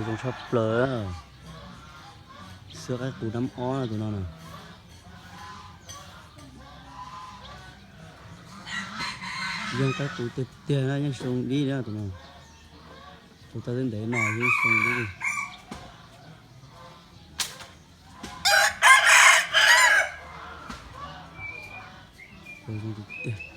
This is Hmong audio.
Zoo tshaj plaws. Xwb qaib qus nab ob tus no na. Yeej qaib qus tiag tiag na, yeej zoo dib na tus no. Tus tau teb ntev no yeej zoo dib li. Zoo tiag tiag.